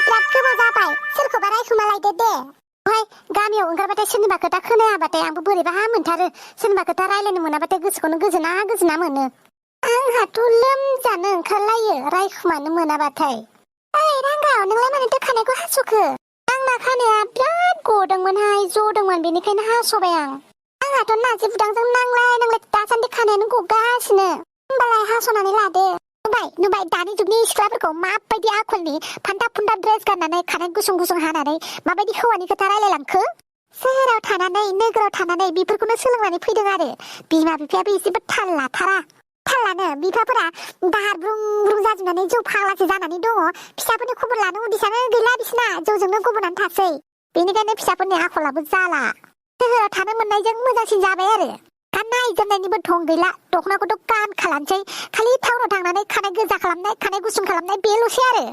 बिराद गोबाव जाबाय सोरखौबा रायखुमालायदो दे। ओमफ्राय गामियाव ओंखारबाथाय सोरनिबा खोथा खोनायाबाथाय आंबो बोरैबा मोनथारो। सोरनिबा खोथा रायलायनो मोनाबाथाय गोसोखौनो गोजोना मोनो। आंहाथ' लोमजानो ओंखारलायो रायखुमानो मोनाबाथाय। ओइ रांगाव नोंलाय मानोथो खानायखौ हास'खो? आंना खानाया बिराद गदोंमोनहाय जदोंमोन बेनिखायनो हास'बाय आं। आंहाथ' नाजि बुदांजों नांलाय दासान्दि खानायानो गगासिनो। होमबालाय हास'नानै लादो। नुबाय दानि जुगनि सिख्लाफोरखौ माबायदि आखलनि फान्था फुन्था ड्रेस गाननानै खानाय गुसुं हानानै माबायदि हौवानि खोथा रायलायलांखो। सोहोराव थानानै नोगोराव थानानै बेफोरखौनो सोलोंनानै फैदों आरो बिमा बिफायाबो एसेबो थाल लाथारा। थालानो बिफाफोरा दाहार ब्रुं जाजोबनानै जौ फाग्लासो जानानै दङ। फिसाफोरनि खबर लानो उदिसानो गैला बिसिना जौजोंनो गबोनानै थासै। बेनिखायनो फिसाफोरनि आखलाबो जाला। सोहोराव थानो मोननायजों मोजांसिन जाबाय आरो गाननाय जोमनायनिबो धं गैला। दख'नाखौथ' गानखालानोसै खालि टाउनाव थांनानै खानाय गोजा खालामनाय खानाय गुसुं खालामनाय बेल'सै आरो।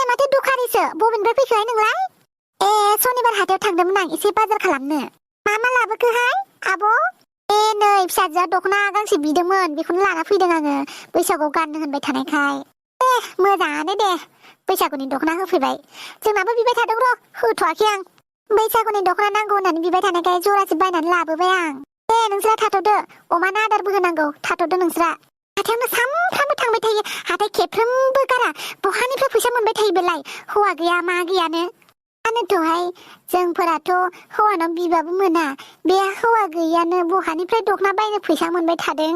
माथो दखानिसो बबेनिफ्राय फैखोहाय नोंलाय? सनिबार हाथायाव थांदोंमोन आं एसे बाजार खालामनो। मा लाबोखोहाय आब'? नै फिसाजोआ दख'ना गांसे बिदोंमोन बेखौनो लाना फैदों आङो बैसागुआव गाननो होनबाय थानायखाय। मोजाङानो दे बैसागुनि दख'ना होफैबाय। जोंनाबो बिबाय थादों र' होथ'वाखै आं। बैसागुनि दख'ना नांगौ होननानै बिबाय थानायखाय जरासे बायनानै लाबोबाय आं। नोंस्रा थाथ'दो अमानो आदारबो होनांगौ थाथ'दो नोंस्रा। हाथायावनो सानफ्रामबो थांबाय थायो हाथाय खेबफ्रोमबो गारा बहानिफ्राय फैसा मोनबाय थायो बेलाय हौवा गैया मा गैयानो। आनोथ'हाय जोंफोराथ' हौवानाव बिबाबो मोना बे हौवा गैयानो बहानिफ्राय दख'ना बायनो फैसा मोनबाय थादों।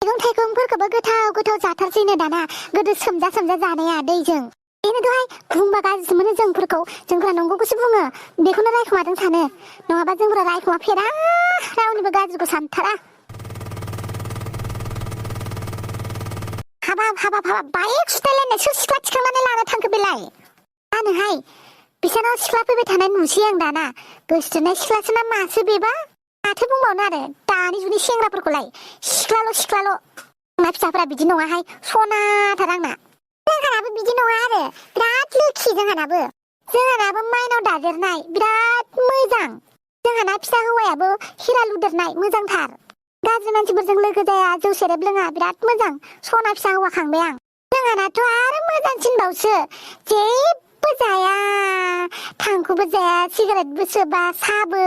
मैगं थाइगंफोरखौबो गोथाव जाथारसैनो दाना गोदो सोमजा जानाया दैजों। बेनोथ'हाय बुंबा गाज्रिसो मोनो जोंफोरा नंगौखौसो बुङो बेखौनो रायखुमादों सानो। नङाबा जोंफोरा रायखुमाफेरा रावनिबो गाज्रिखौ सानथारा। हाबाब बाइक सुथायलायनाय सोर सिख्ला थिखांनानै लाना थांखो बेलाय? जानोहाय बिसानाव सिख्ला फैबाय थानाय नुसै आं दाना। गोसथोनाय सिख्लासो ना मासो बेबा? माथो बुंबावनो आरो दानि जुगनि सेंग्राफोरखौलाय सिख्लाल'। आंना फिसाफोरा बिदि नङाहाय सनाथार आंना। जोंहानाबो बिदि नङा आरो बिराद लोखि जोंहानाबो माइनाव दादेरनाय बिराद मोजां। जोंहाना फिसा हौवायाबो हिरा लुदेरनाय मोजांथार। गाज्रि मानसिफोरजों लोगो जाया जौ सेरेब लोङा बिराद मोजां सना फिसा हौवा खांबाय आं। जोंहानाथ' आरो मोजांसिनबावसो जेबो जाया थांखुबो जाया सिगारेटबो सोबा साहाबो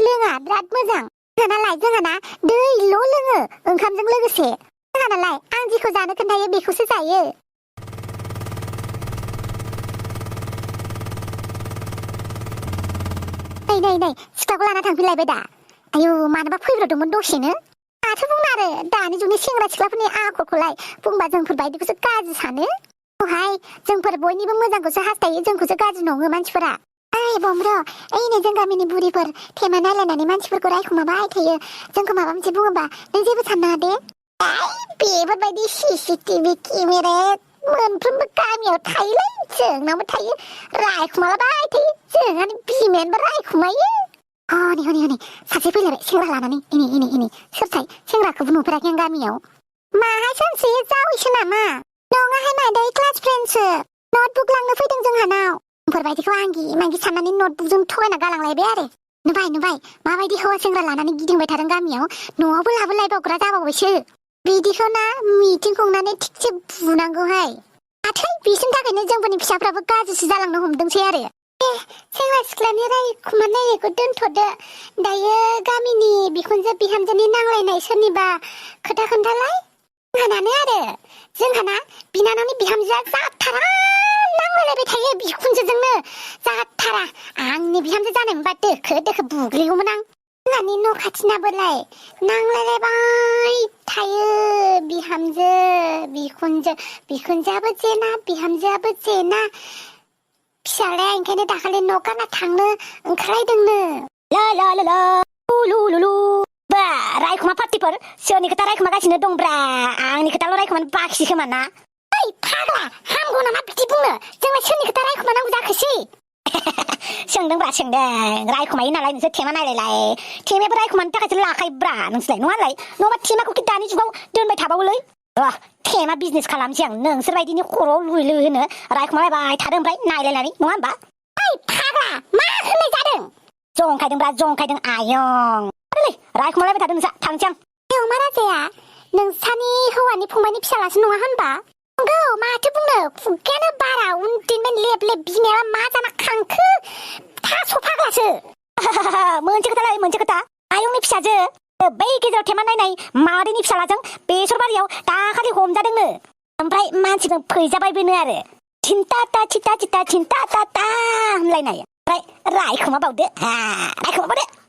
लोङा बिराद मोजां। जोंहाना दैल' लोङो ओंखामजों लोगोसे। जोंहानालाय आं जेखौ जानो खोन्थायो बेखौसो जायो। नै सिख्लाखौ लाना थांफिनलायबाय दा। आयौ मानोबा फैब्रबदोंमोन दसेनो। माथो बुंनो आरो दानि जुगनि सेंग्रा सिख्लाफोरनि आखलखौलाय बुंबा जोंफोर बायदिखौसो गाज्रि सानो। जोंफोर बयनिबो मोजांखौसो हास्थायो जोंखौसो गाज्रि नङो मानसिफोरा। बमब्र नै जों गामिनि बुरिफोर थेमा नायलायनानै मानसिफोरखौ रायखुमाबाय थायो। जोंखौ माबा मोनसे बुङोबा नों जेबो साननाङा दे। बेफोरबायदि CCTV केमेराया मोनफ्रोमबो गामियाव थायोलै जोंनावबो थायो रायखुमालाबाय थायो। जोंहानि बिमायानोबा रायखुमायो। हनै सासे फैलायबाय सेंग्रा लानानै इनि सोरथाय सेंग्राखौबो नुफेराखै आं गामियाव। माहाय सानसे जावैसो नामा? नङाहाय मादै क्लास फ्रेन्डसो नटबुक लांनो फैदों जोंहानाव। फोरबायदिखौ आंगि साननानै नटबुकजों थगायना गालांलायबाय आरो। नुबाय माबायदि हौवा सेंग्रा लानानै गिदिंबाय थादों गामियाव न'आवबो लाबोलायबावग्रा जाबावबायसो। बिदिखौ ना मिटिं खुंनानै थिगसे बुनांगौहाय। नाथाय बिसोरनि थाखायनो जोंफोरनि फिसाफ्राबो गाज्रिसो जालांनो हमदोंसै आरो। सेंग्रा सिख्लानि रायखुमानायखौ दोनथ'दो। दायो गामिनि बिखुनजो बिहामजोनि नांलायनाय सोरनिबा खोथा खोन्थालाय। जोंहाना बिनानावनि बिहामजोआ जाथारा नांलायलायबाय थायो बिखुनजोजोंनो जाथारा। आंनि बिहामजो जानाय मोनबा दोखो बुग्लिगौमोन आं। जोंहानि न' खाथिनाबोलाय नांलायलायबाय थायो बिहामजो बिखुनजोआबो जेना बिहामजोआबो जेना। फिसालाया ओंखायनो दाखालि न' गारना थांनो ओंखारलायदोंनो। लु बा रायखुमा पार्टिफोर सोरनि खोथा रायखुमागासिनो दंब्रा? आंनि खोथाल' रायखुमानो बाखिसै खोमा ना? ओइ फाग्ला हामगौ नामा बिदि बुंनो? जोंलाय सोरनि खोथा रायखुमानांगौ जाखोसै? सोंदों रायखुमायो नालाय नोंसोर थेमा नायलाय थेमायाबो रायखुमानो थाखायसो लाखायोब्रा नोंसोरलाय नङालाय नङाबा थेमाखौखि दानि जुगाव दोनबाय थाबावोलै। थेमा बिजनेस खालामसै आं नोंसोर बायदिनि खर'आव लुयै होनो रायखुमालायबाय थादों ओमफ्राय नायलायनानै नङा होमबा? ओइ फाग्ला मा होननाय जादों? जंखायदों आयं। रायखुमालायबाय थादों नोंसा थांसै आं। अमा राजाया नोंसानि हौवानि फंबायनि फिसालासो नङा होनबा? नंगौ माथो बुंनो खुगायानो बारा उन्दैनिफ्राय लेब लेब बिमाया मा जाना खांखो थास' फाग्लासो मोनसे खोथा आयंनि फिसाजो बै गेजेराव थेमा नायनाय मादैनि फिसालाजों बेसर बारियाव दाखालि हमजादोंनो ओमफ्राय मानसिजों फैजाबायबोनो आरो थिनथा ता थिथा थिथा थिनथा ता ता होनलायनाय ओमफ्राय रायखोमाबावदो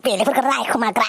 बेलेगफोरखौ रायखोमाग्रा